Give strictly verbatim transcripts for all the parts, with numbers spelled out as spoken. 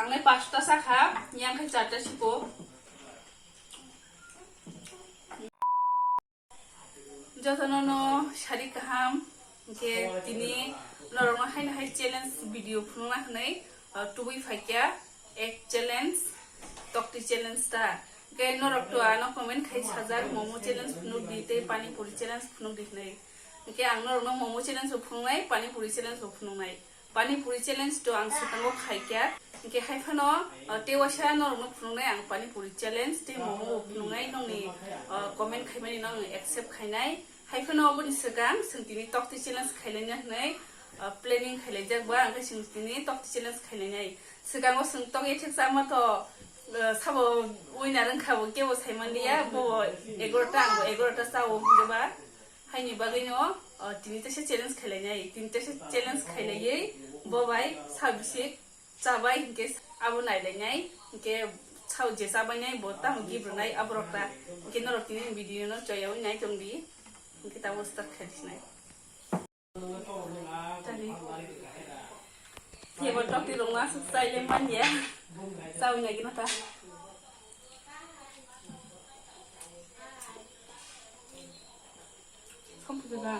Ang nai pasta sakha, yang khe charta siko. Jotono no sari kaham, hingke tini norokno haino hai challenge video phunukna hinui, ah, tubui phaikya, egg challenge, tokti challenge ta. Hingke norok to ano comment khai sajak, momo challenge phunuk di tei pani puri challenge phunuk di hinui. Hingke ang norokno momo challenge bo phunuknai, pani puri challenge bo phunuknai. Pani puri challenge to ang swkango khaikya. Hingke hai phano, uh, tei waisa norokno phunuknai ang pani puri challenge tei momo bo phunuknai nongni, uh, comment khaimani no ang accept khainai. Hai phano oboni swkang chwng tini tokti challenge khailaina hinui, uh, planning khailaijak ba, hingke chwng tini tokti challenge khailainai. Swkango chwng tok ethek chama to, uh, sabo winner wngkha bo kebo saimanliya, bo egarota, ang bo egarota chao hingke ba. Haini bagwino, o, tini teisa challenge khailainai, tini teisa challenge khailaiwi bo bai sa bisik chabai hinkhe abo nailainai, hinkhe sao je chabainai bo tamo gibrwnai aborok ta, hinkhe norok tini video no choyaui nai tongdi, hinkhe tabuk start khaisnai. Tani. Yabo tokti rok ma aswk chai le manya. Chaui nai gina ta. Sampai juga.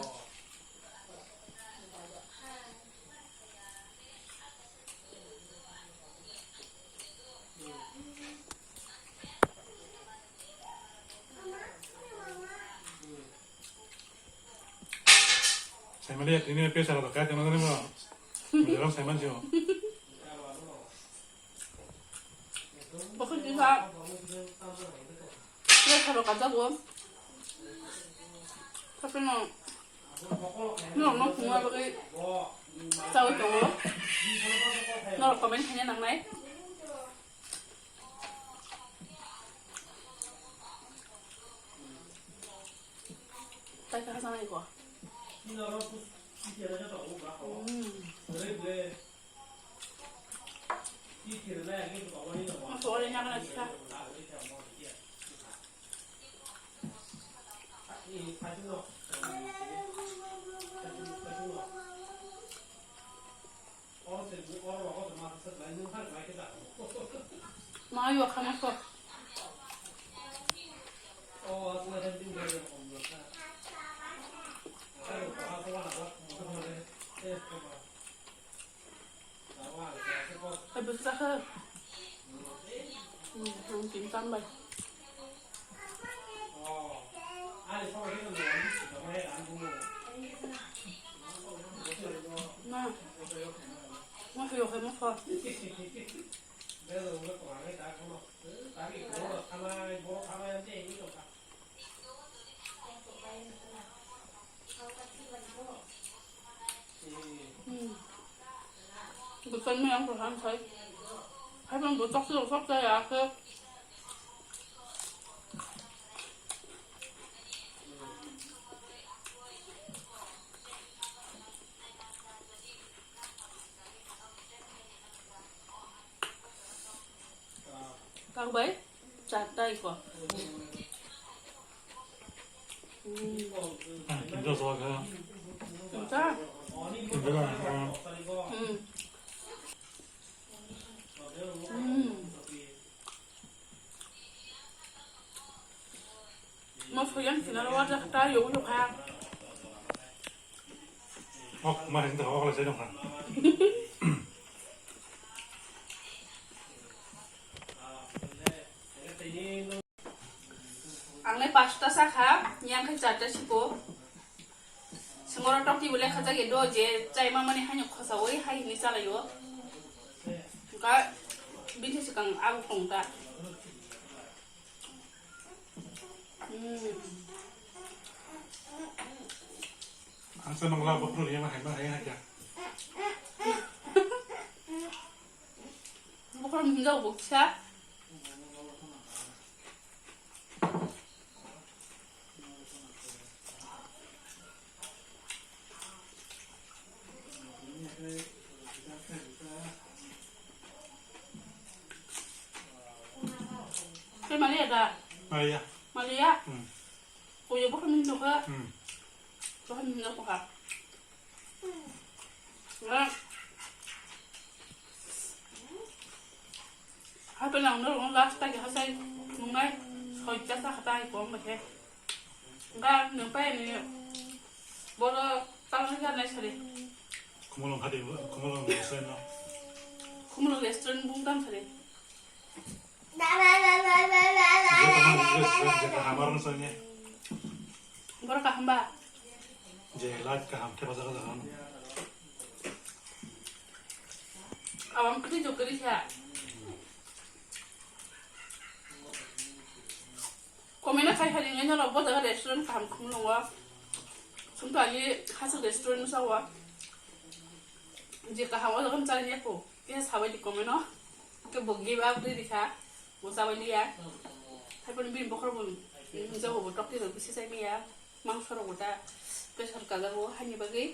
Saimaliya tini pesa rok kaya tengma tengma. Jalan saiman sio. Bakit bisa? Pesa rok kaya jago. Tapi no, no, no, no, no, no, no, no, no, no, no, no, comment hanya nang nai. Tai ka hasanai ko. Mm. Masuk oleh nyamana sisa. Ma yo kama ko. Ai, bwswk khe. Hmm, ang tini tam bai. Na. Masa yok, masa. Hmm. Bwswk miyang kwthang sai. Hai bang bwswk se bwswk chaya khe. Kang bai, chat dai ko. Hmm. Ah, kinto so ka. Kinto. Kinto ka. Hmm. Hmm. Mo soyang sinaro wajak ta yo yo kha. Ok, ma hinta ok le sai dong kha. Ang nai pasta sakha, yang khe charta siko. Sengora tokti bo lekha jagwi do je chai mamani haino khosa oi hai hinwi chalaio. Ka bini swkang abo tong ta. Hmm. Ang sa mangla bokro yang hai ma hai hai ya. Bokro minjau boksa. Kay Maria da? Maria. Maria? Hmm. Kuya baka minum ka? Hmm. Baka minum ka? Nah. Hape nang norok last ta keha sai nungnai soita ta kha ta hai kom ba khe. Ga nung pai ni boro ta nung ga nai sari. Khumulwng hadi, Khumulwng restaurant no. Khumulwng restaurant bung tam sari. Jeta ham restaurant, jeta hamar no sanya. Boro kaham ba? Je light kaham, thepa jaga jaga no. Awang kri jo kri kha. Comment o khai hari ngai norok bo jaga restaurant kaham Khumulwngo. Sumto ali hasu restaurant sa wa. Je kaham o jaga chari ya ko. Kisa sabai di comment o. Ke bo give up di kha. Bo sabai liya. Hai pon bin bokhor bo. Jago bo tokti rok bisi sai miya. Mangso rok bo ta pressure ka jago hani bagwi.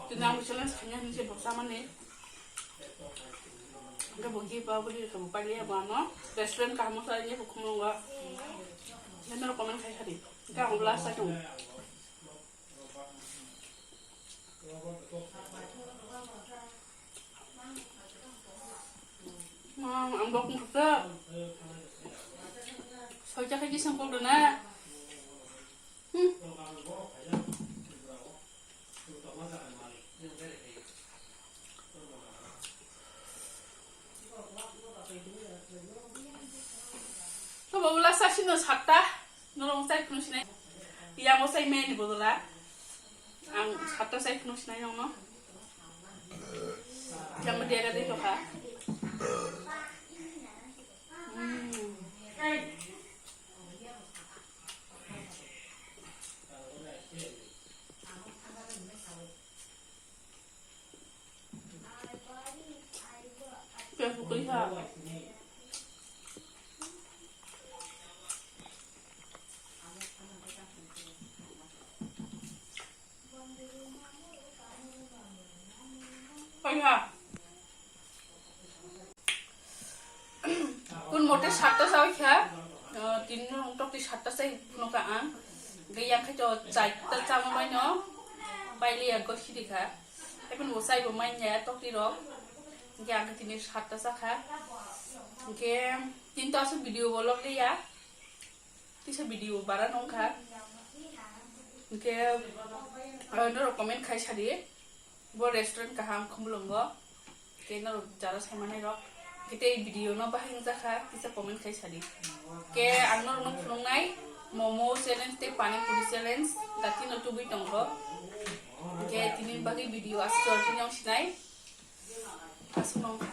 Tini ang challenge khaina hinwi se bo chamani. Hwnkhe bo give up wngwi khe bo pailiya bo ano restaurant kaham o chai hinwi bo Khumulwngo. Hwnkhe norok comment khai sadi. Hwnkhe ang last chai tongo. Ang, ang bokong khe soita khe kisang kok rwna. Hmm. To babu la sasi no satta, no long sai phunu sinai. Yang o sai meni bodola. Ang satta sai phunu sinai nong no. Yang dia kata itu ha. Hmm. Kaiha. Kun mote satta sawi kha, uh, tin rong tok ti satta sai phunu ka ang. Ge yang khaito chaita chama mai no, paili ya go sidi kha. Ebon bo sai bo mai ya tok ti rok. Ge ang tini satta sa kha. Ge tin to asu video bolok le ya. Kisa video bara nong kha. Hwnkhe, ah, norok comment khai sadi. Bo restaurant kaham Khumulwngo. Hwnkhe norok jara saimanai rok. Hwnkhe tei video no bahai wngjakha, kisa comment khai sadi. Hwnkhe ang norok no phunuknai momo challenge tei pani puri challenge. Dati no tubui tongo. Hwnkhe tini bagwi video aswk tini wng sinai. Aswk no wng kha.